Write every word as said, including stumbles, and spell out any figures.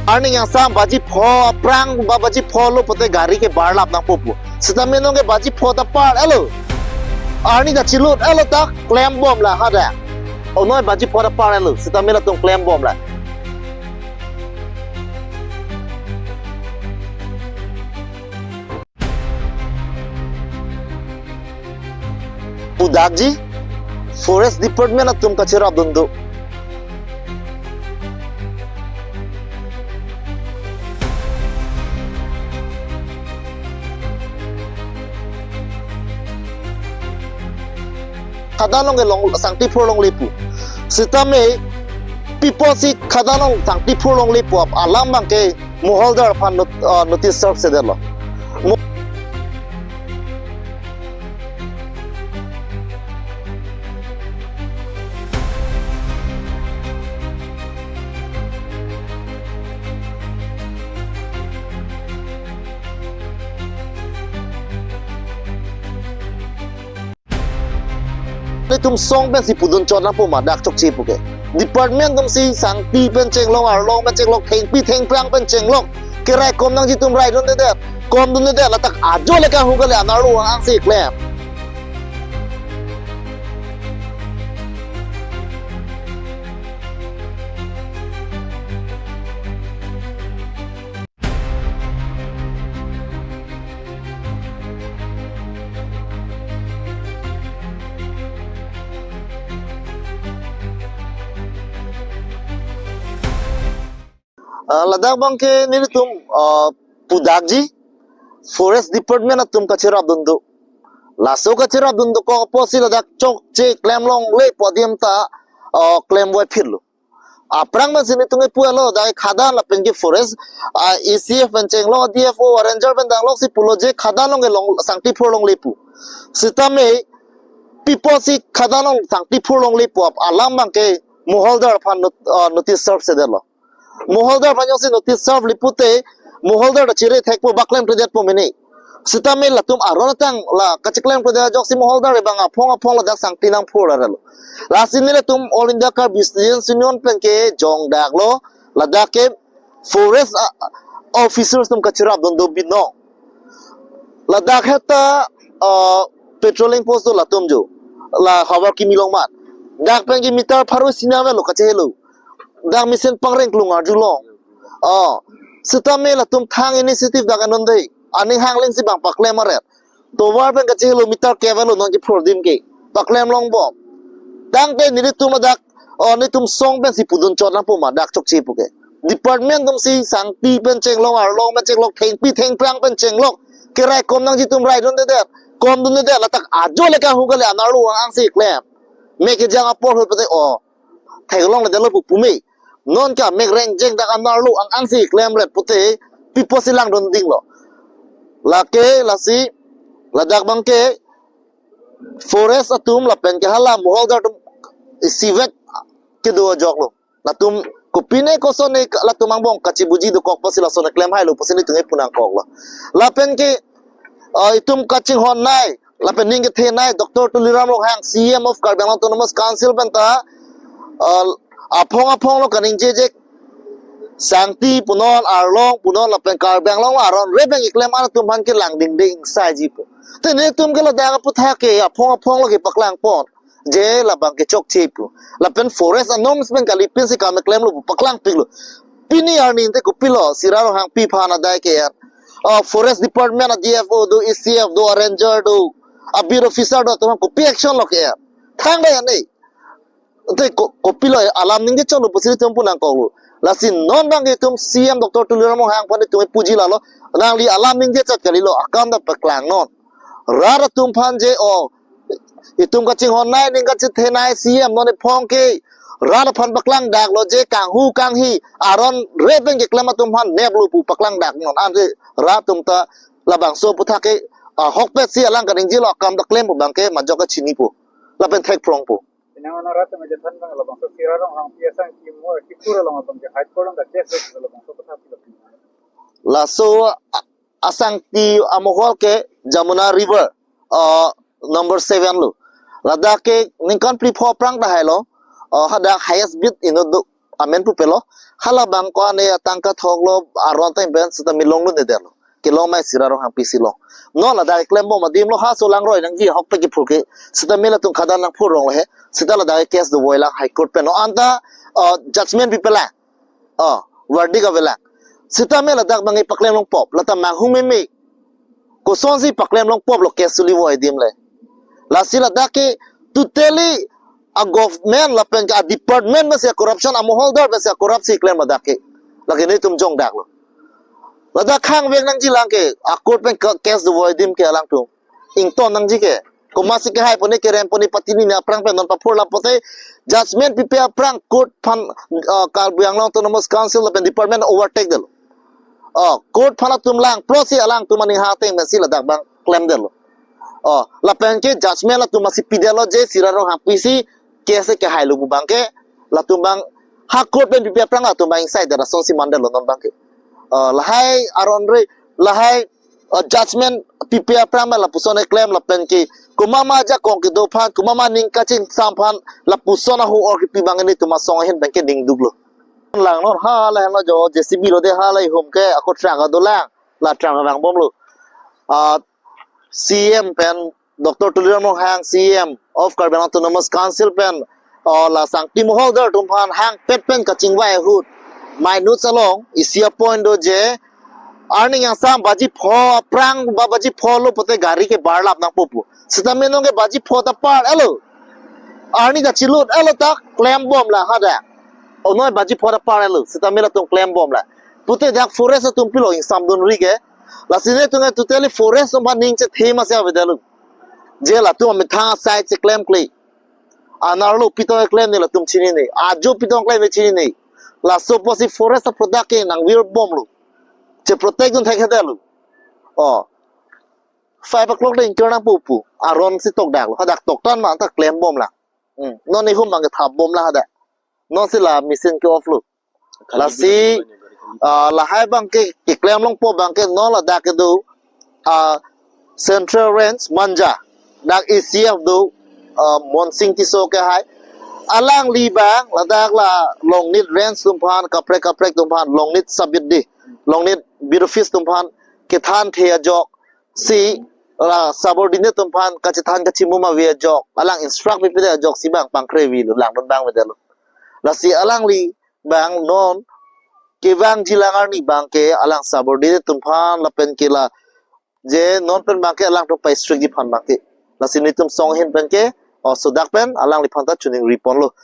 Arni angsam baji pho aphrang ba baji pho lo pote gari ke barlap nangpo pu. Sitame non ke baji pho ta par-etlo. Arni ta chilut-etlo ta klembom la hadak. O noi baji pho ta par-etlo. Sitame latum klembom la. Pudakji, Forest Department atum kacherapdun do. Khadan along ke long sangti phur longle pu. Sitame pi apotsi khadan along sangti phur longle pu ap alam abang ke moholdar aphan not-, ah, notice serve sedetlo. Mo- Nelitum song pensi pudun chot nangpo ma dak chokche pu ke. Department atumsi sangti pen chenglok, arlong pen chenglok, thengpi thengphrang pen chenglok. Keraikom nangji atum raidundedet, komdundedet, ladak ajo le kanghu kali, anerlo angsi klem. Ah, ladak abang ke nelitum, ah, pudakji, Forest Department atum kacherapdun do. Laso kacherapdun dokok apotsi ladak chokche klem longle pu adim ta, ah, klem vaiphitlo. Aphrang pensi nelitum kepu-etlo, dak khadan lapen ke forest, ah, E C F pen chenglok, D F O, ranger pen dangloksi pulo je khadan along ke long sangti phur longle pu. Sitame pi apotsi khadan along sangti phur longle pu ap alam abang ke moholdar aphan not-, ah, notice serve sedetlo. Moholdar aphan jongsi notice serve-le pute, moholdar ta chirethekpo, ba klemkledetpo mene. Sitame latum aron atang la kachiklemkledet ajoksi moholdar abang aphong aphong ladak sangti nangphur arlo. Lasi nelitum All India Karbi Students Union pen kejongdaklo, ladak ke forest, ah, officers atum kacherapdun do binong. Ladak heta, ah, patrolling post do latum jo. La havar kimi along mat. Dak pen ke meter pharo isi nang avelo kachehelo. Dak mesen pangreng klung arjulong. Oh, sitame latum thang initiative dak anun dei. Aning hanglengsi bang paklem aret. Tovar pen kachehelo meter ke avelo non ke phur adim ke. Paklem longbom. Tangte nelitum ladak, oh, nelitum song pensi pudun chot nangpo ma dak chokche pu ke. Department atumsi sangti pen chenglok, arlong pen chenglok, thengpi thengphrang pen chenglok. Keraikom nangji atum raidundedet, komdundedet, ladak ajo le kanghu kali, anerlo angsi klem. Mek kejang apor ahut pote, oh, theklongledetlo pu pume. Non ke mek rengjeng dak anerlo ang angsi klemret pote pi apotsi langdun dinglo. Lake lasi ladak abang ke forest atum lapen ke hala moholdar atum isivet kedo ajoklo. Latum kopine kosonne latum angbong kachibuji dokok apotsi lason klem hailo pusi nelitum kepu nangkoklo. Lapen ke, ah, itum kachinghonnei lapen ning kethenei Doctor Tuliram Ronghang, C E M of Karbi Anglong Autonomous Council pen ta, ah, aphong aphong lo kaningje je sangti punon, arlong punon lapen Karbi Anglong aron re pen keklem an atum aphan kelang dingding saiji pu. Te nelitum ke ladak aphuthak ke aphong aphong lo kepaklangpon. Je labang ke chokche pu. Lapen forest anorms pen kali pensi kam klemlo pu paklangpiklo. Pini arni te kopilo, Sira Ronghangpi aphan adai ke-er. Ah, forest department a D F O do, E C F do, a ranger do, a beat officer do, atum kopi action lo ke-er. Thang dei ane. Te ko-, kopilo alam ningje chotlo pusi nelitum pu nangkoklo. Lasi non abang itum C E M Doctor Tuliram Ronghang aphan itum puji lalo. Nangli alam ningje chot kalilo, akam ta paklangnon. Rat atum aphan je, oh, itum kachinghonnei, ning kachethenei C E M non iphong ke rat aphan paklangdaklo je kanghu kanghi aron re pen keklem atum aphan neplo pu paklangdaknon. Ante rat atum ta labangso aphuthak ke, ah, ahokpetsi alang kaningjelo, akam ta klempo abang ke majok kachinipo. Lapen thekphrongpo. Pinang ono rat atum ajethan abang labangso Sira Ronghangpi asangti mo kiphur along abang ke High Court along ta case lo, labangso aphuthak si lo. Laso a-, asangti amohol ke Jamuna River, ah, number seven lo. Ladak ke ningkan phli pho aphrang ta hailo, ah, hadak highest bid inut do. amen pupelo. Hala bang ko ane atangka thoklo, aron ta pen seta milong lo ne delo. Kelong mai Sira Ronghangpi si long. Non ladak klembom adim lo, ha so langroi nangji ahok pe kiphur ke. Seta me latum khadan nangphurong lo he. Seta ladak case dovoi lang High Court pen. O anta, uh, judgment pipelang. Oh, verdict avelang. Seta me ladak bang ipaklem longpop. Lata manghumeme. Kosonsi paklem longpop lo case suli voi adim le. Lasi ladak ke totally a government lapen ke a department masi a corruption, a moholdar masi a corrupt si klem ladak ke. Lake netum jongdak lo. Ladak khang vek nangji lang ke, a court pen ke case dovoi adim ke alangtum ington nangji ke. Komatsi kehai pone kerem pone patini ne aphrang pen non paphur lapote judgment pipe aphrang court aphan, uh, Karbi Anglong Autonomous Council lapen department overtake delo. Oh, court aphan latum langplotsi alangtum aning hateng pensi ladak bang klemdelo. Oh, lapen ke judgment latum masi pidelo je Sira Ronghangpi si case kehai lo pu bang ke latum bang ha court pen pipe aphrang latum bang ingsai dera sonsi mandelo non bang ke. Oh, lahai aron re, lahai, uh, judgment pipe aphrang ma lapuson eklem lapen ke komat ma ajakong kedo aphan, komat ma ning kachingsam aphan lapuson ahu or kipi bang netum asong ahin bang ke ningduk lo. Lang non ha la no jo J C B lo de ha la ihum ke ako truck adolang, la truck abang bomlo. Ah, C M pen Doctor Tuliram Ronghang, C M of Karbi Anglong Autonomous Council pen, oh, la sangti moholdar atum aphan hangpet pen kachingvai ahut. Minutes along isi a point do je arni yangsam baji pho aphrang ba baji pho lo pote gari ke barlap nangpo pu. Seta me non ke baji pho ta par elo. Arni ta chilut elo ta klembom lang hadak. Onoi baji pho ta par elo. Seta me latum klembom lang. Pute dak forest atum pilo ingsamdunri ke. Lasi netum ke totally forest atum aphan ning chethe masi avedetlo. Je latum amethang asai cheklemkle. Anerlo pitong klemne latum chinine. Ajo pitong klemne chinine. Laso apotsi forest a-product ke nangvirbomlo. Cheprotect dun thekthedetlo. Oh. Five o'clock le ingkir nangpo pu. Aron si tokdaklo. Hadak toktan ma ta klembom lang. Hmm. Non ihum bang ke thapbom lang hadak. Non si la machine ke off lo. Lasi, ah, lahai bang ke, keklem longpo bang ke non ladak kedo, ah, Central Range Manja. Dak A C F do, ah, Monsing Tisso kehai. Alangli bang, ladak la Longnit Range atum aphan, kaprek kaprek atum aphan, Longnit Sabit di, Longnit Bureau Office atum aphan, kethan the ajok, si, la subordinate atum aphan, kachethan kachimum ave ajok, alang instruct pipe ajok si bang pangkre avelo, langdun bang avedetlo. Lasi alangli bang non kevangji lang arni bang ke alang subordinate atum aphan lapen ke la je non pen bang ke alangtum pa-strictji aphan bang ke. Lasi netum song ahin pen ke, oh, sodak pen alangliphan ta choningri ponlo.